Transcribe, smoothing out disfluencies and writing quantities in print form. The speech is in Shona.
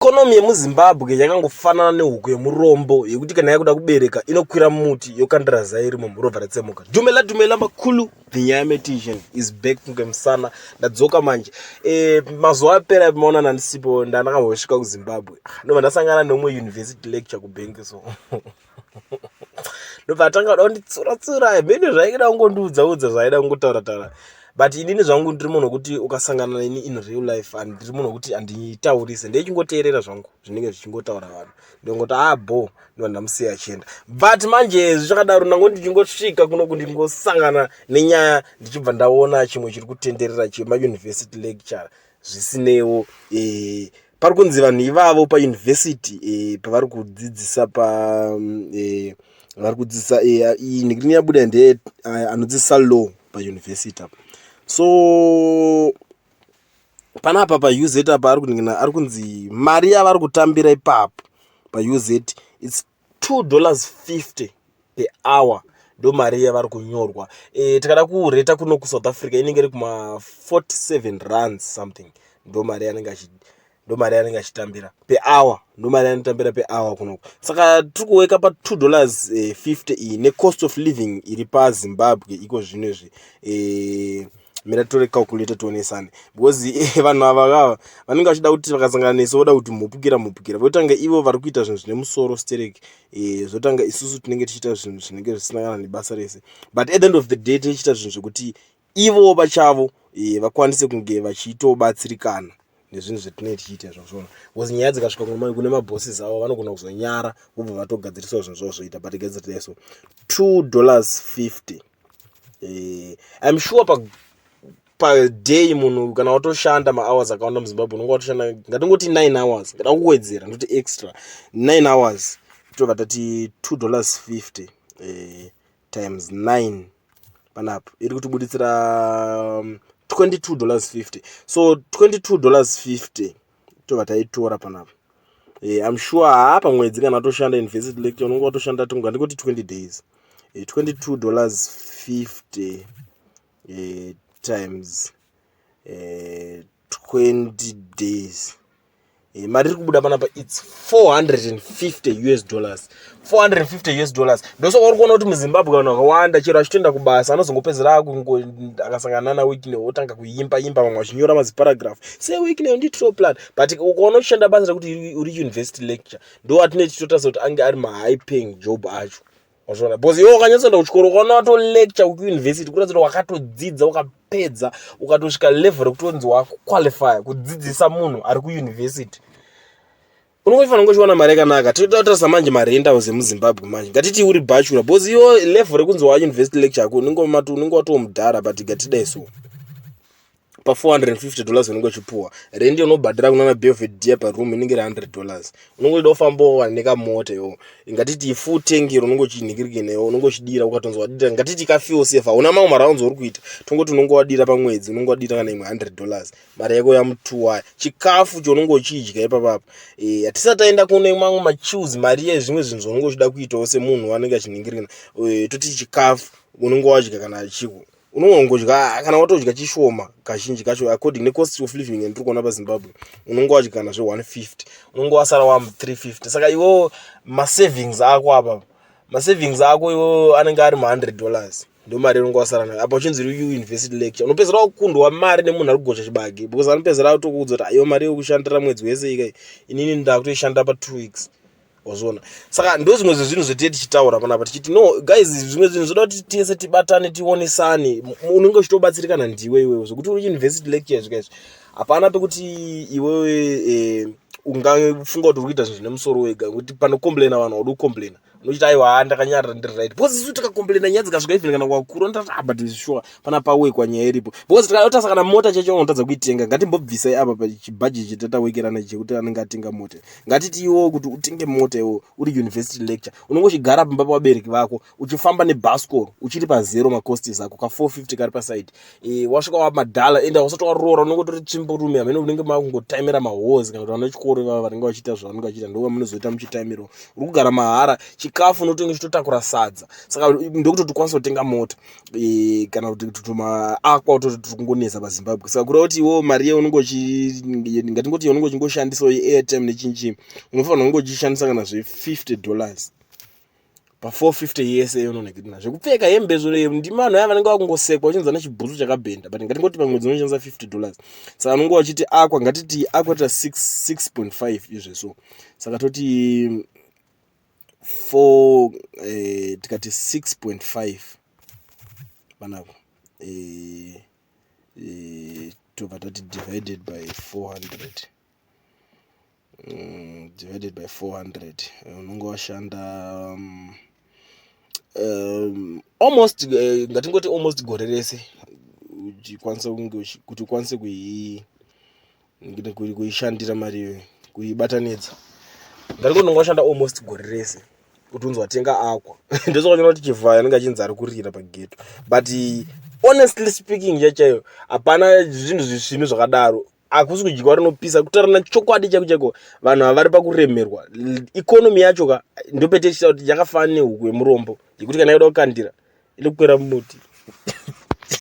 Economy yemuZimbabwe yakangofanana nehuku yemurombo yekuti kana yakuda kubereka inokwira muti yokandira zai rimo robva ratsemuka. Dumela dumela makhulu, the nyaya metician is back kunge musana. Ndadzoka manje. Mazuva apera maona ndandisipo, ndandakambosvika kuZimbabwe. Ndobva ndasangana neumwe university lecture kubank so. Ndobva atanga kuda kunditsura tsura, mhene zvaida kungondiudza udza zvaida kungotaura taura. But inini zvangu ndiri munhu wekuti ukasangana neni in real life, handiri munhu wekuti handitaurise, ndechingoteerera zvangu zvinenge zvichingotaura vanhu, ndongoti ah bo, ndobva ndamusiya achienda. But manje zvichakadaro, ndango ndichingosvika kunoku ndingosangana nenyaya, ndichibva ndaona chimwe chiri kutenderera chemauniversity lecture. Zvisinewo pari kunzi vanhu ivavo pauniversity pavari kudzidzisa pa vari kudzidzisa iyi nhingirikini yabuda ndeye anodzidzisa law pauniversity apa. So panapa paUZ apa ari kuningina, ari kunzi mari yavari kutambira ipapo paUZ, it's $2.50 per hour, ndo mari yavari kunyorwa. Tikada kureta kuno kuSouth Africa inenge iri kuma 47 rands something, ndo mari yanenge achitambira per hour, ndo mari yanotambira per hour kunoko. Saka tiri kuweka pa $2 50 iyi necost of living iri paZimbabwe iko zvino izvi. Mira tore calculator tionesane, because vanhu ava kava vanenge vachida kuti vakasangana nesu voda kuti mhupukira mhupukira, votanga ivo vari kuita zvinhu zvine musoro sterek, zvotanga isusu tinenge tichiita zvinhu zvinenge zvisina kana nebasa rese. But at the end of the day tichiita zvinhu zvekuti ivo pachavo vakwanise kunge vachitobatsirikana nezvinhu zvetinenge tichiita izvozvona, because nyaya dzikasvika kune mabosses avo vanogona kuzonyara vobva vatogadziriswa zvinhu zvavo zvoita. But gadzirira so $2.50, I'm sure pa paday munhu kana watoshanda mahours akawanda muZimbabwe, unonge watoshanda ngatingoti 9 hours, ngada kuwedzera ndoti extra 9 hours, tobva tati $2.50 times 9 panapa iri kutibuditsira $22.50. So $22.50 tobva taitora panapa. I'm sure haa pamwedzi kana watoshanda university lecture unonge watoshanda ngandingoti 20 days, $22.50 times 20 days, mari iri kubuda panapa it's 450 US dollars, 450 US dollars. Ndosaka uri kuona kuti muZimbabwe vanhu vakawanda chero achitoenda kubasa anozongopedzera akasangana nana Wicknell otanga kuimba imba, vamwe vachinyora maziparagraph seWicknell nditro plan. But ukaona uchishanda basa rekuti uri university lecture, ndo atinee tichitotarisa kuti ange ari mahigh paying job acho, wazviona? Because iwe wakanyatsoenda kuchikoro, ukaona watolecture kuuniversity, kuratidza kuti wakatodzidza ukapedza, ukatosvika level rekutonzi wakuqualify kudzidzisa munhu ari kuuniversity, unongofanira kunge uchiwana mari yakanaka. Totarisa manje marentals emuZimbabwe manje, ngatiti uri bachelor, because iwo level rekunzi wauniversity lecture ako unenge watomudhara. But ngatidai so, pa $450 unenge uchipuwa, rendi unobhadhira kunana Belvedere paroom inenge iri $100. Unenge uchida kufambawo nekamota iwo, ngatiti full tank iro unenge uchinhingirikina iwo, unenge uchidira, ukatonzi wadira, ngatiti kafuel saver, hauna mamwe marounds uri kuita, tongoti unenge wadira pamwedzi unenge wadira kana imwe $100, mari yako yamutuwaya. Chikafu chaunenge uchidya ipapapa, hatisati taenda kune mamwe machus, mari yezvimwe zvinhu zvaunenge uchida kuitawo semunhu anenge achinhingirikina. Toti chikafu unenge wadya kana chiko unongongodya, kana watodya chishoma kazhinji kacho according necost of living yandiri kuona paZimbabwe, unonge wadya kana zve150, unonge wasara wa350. Saka iwewo masavings ako apa, masavings ako iwewo anenge ari ma$100, ndo mari inonge wasara nayo apa uchinzi uri university lecture. Unopedzera wakundwa mari nemunhu ari kugocha chibage, because anopedzera atokuudza kuti aiwa, mari yekushandira mwedzi wese ikai, inini ndakutoishandira pa2 weeks, wazviona? Saka ndo zvimwe zvezvinhu zvetee tichitaura panapa tichiti no guys, zvimwe zvinhu zvoda kuti tese tibatane tionesane. Unenge uchitobatsirikana ndiwe iwewe zvokuti uri university lecture zvika izvi, hapana pekuti iwewe ungafunga kuti uri kuita zvinhu zvine musoro wega, nekuti panocomplaina vanhu haudi kucomplaina, unochiti aiwa ha ndakanyarara, ndiri right, because isu tikacomplaina nyaya dzikasvika even kana kwakuru ndati ah, but sure pana pawekwa nyaya iripo, because tikatarisa kana mota chacho unotadza kuitenga. Ngatimbobvisai apa pachibhajeti chetatawekerana chekuti anenge atenga mota. Ngatiti iwowo kuti utenge mota iwowo uri university lecture, unenge uchigara pamba pavabereki vako, uchifamba nebhasikoro, uchiri pazero macosts ako, ka450 kari paside, wasvika wamadhala, ende usati waroora, unenge utori tsvimborume hamene, unenge makungotaimira mahozi kana kuti vana vechikoro. vechikoro ivava vanenge vachiita zvavanenge vachiita, ndo vamunozoita muchitaimirawo. Uri kugara mahara, chikafu unotonge uchitotakura sadza, saka ndokutoti ukwanisa kutenga mota kana kuti tumaakwa utoti turi kungonetsa paZimbabwe. Saka kureva kuti iwewo mari yeunenge uchi, ngatingoti unenge uchingoshandisawo airtime nechinchii, unofanira kunge uchishandisa kana zve$50 pa450 yese unonekina zvekupfeka hembe. Zvo ndimi vanhu vaya vanenge vakungosekwa uchinzi ane chibhutsu chakabhenda, but ngatingoti pamwedzi unoshandisa $50. Saka unonge wachiti aqua, ngatiti aqua ta 6.5 izveso, saka toti 4, tikati 6.5 panapa, tobva tati divided by 400, divided by 400, unonge washanda almost, ngatingoti almost gore rese uchikwanisa kunge kuti ukwanise kuishandira mari iyoyo, kuibatanidza. Ngatingoti unonge washanda almost gore rese kuti unzi watenga aqua. Ndosaka kuti Chivhayo anenge achinzi ari kurira pageto, but honestly speaking, chaichaiyo hapana zvinhu zvisvinu zvakadaro. Hakusi kudyiwa rinopisa. Kutaurana chokwadi chaiko chaiko, vanhu ava vari pakuremerwa. Economy yacho ka, ndopete tichita kuti yakafanana nehuku yemurombo yekuti kana yakuda kukandira inokwira mumuti.